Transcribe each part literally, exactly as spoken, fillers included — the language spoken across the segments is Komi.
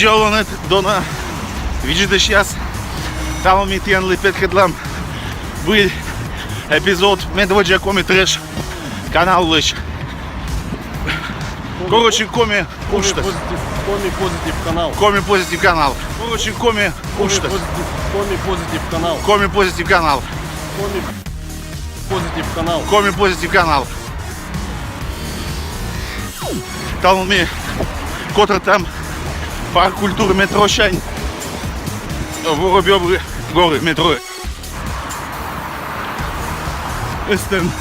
Оланныд, дона видзӧдысьяс. Талун ми тіянлы петкӧдлам выль эпизод «Медводдза Коми трэш» каналлысь. Короче, коми уджтас. Коми Позитив, Коми Позитив канал. Коми Позитив канал. Короче, коми уджтас. Коми Позитив канал. Коми Позитив канал. Коми Позитив канал. Коми Позитив канал. Талун ми котыртам парк культуры метросянь Воробьёвы горы метро. Эстӧн.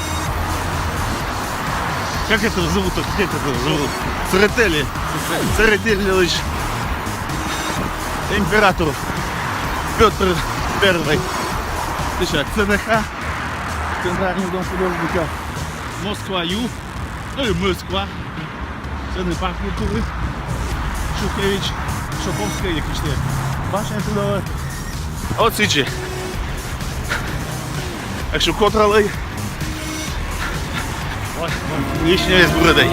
Как это зовут? Как это зовут? Церетели. Церетелилысь император Пётр Первый. Сейчас ЦДХ. Центральный дом художника. Москва Ю. Ӧ, Москва. Сэні парк культуры. Шухевич, Шуховская, якӧ ещӧ. Башня туда. Вот сідзи. Так что котралӧй. Лишнӧйӧс буретӧй.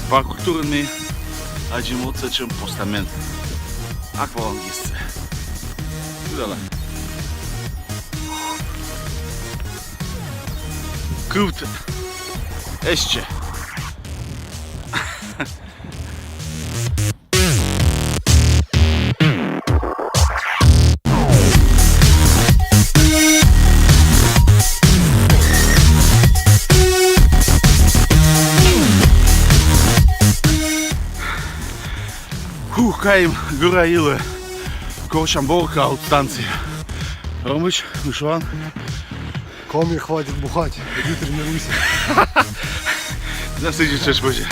Парк культурын ми аддзим вот сэтшӧм постамент. Аквалангистсӧ. Сюда. Кывтӧ эстчӧ. Ху, кайим гӧра йылӧ. Корсям воркаут станция. Ромыч, ну шуан? Коми, хватит бухать, иди тренируйся. Да сыдзи чеш боже.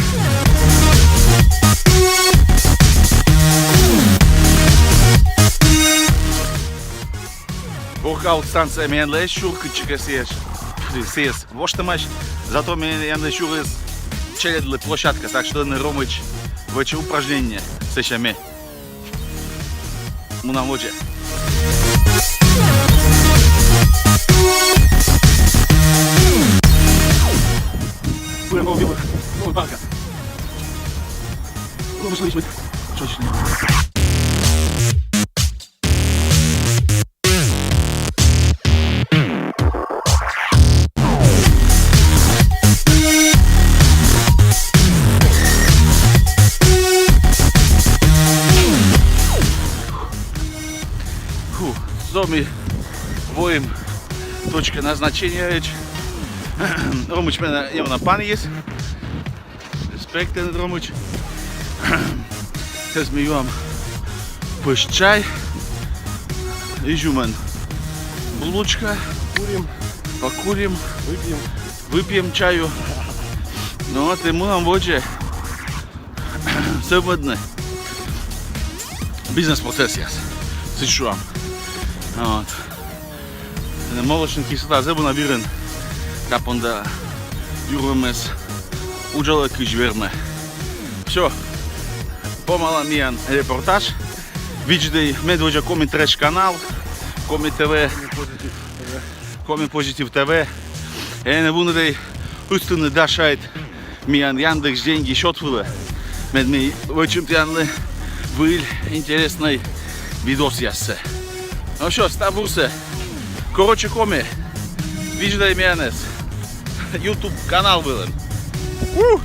Воркаут станция миянлы эз сюр кытчӧкӧ сійӧс. Сійӧс воштӧмаӧсь. Зато миянлы сюрис челядьлы площадка, так что ӧні Ромыч вӧчӧ упражнение, сэсся ме. Мунам водзӧ. Ху, со ми воим точка назначения ведь. Ромыч менӧ ёна панйис. Респект, Ромыч. Сейчас ми юам пӧсь чай. Изюмӧн булочка. Курим. Покурим. Выпьем. Выпьем чаю. Ну вот, и мунам водзӧ сӧвмӧдны бизнес-процессъяс. Сідз шуам. Вот. Молочный кислота зэв уна вирын. Та понда юрвемыс уджалӧ кыдз вермӧ. Всё. Помала миян репортаж. Видзӧдӧй «Медводдза Коми трэш» канал, Коми ТВ, Коми Позитив ТВ. Ӧні вунӧдӧй ыстыны дас шайт миян Яндекс Деньги счёт вылӧ. Мед ми вӧчим тіянлы выль интереснӧй видосъяссӧ. Ну всё, став бурсӧ. Короче, коми. Видзӧдӧй миянӧс YouTube канал вылын. У!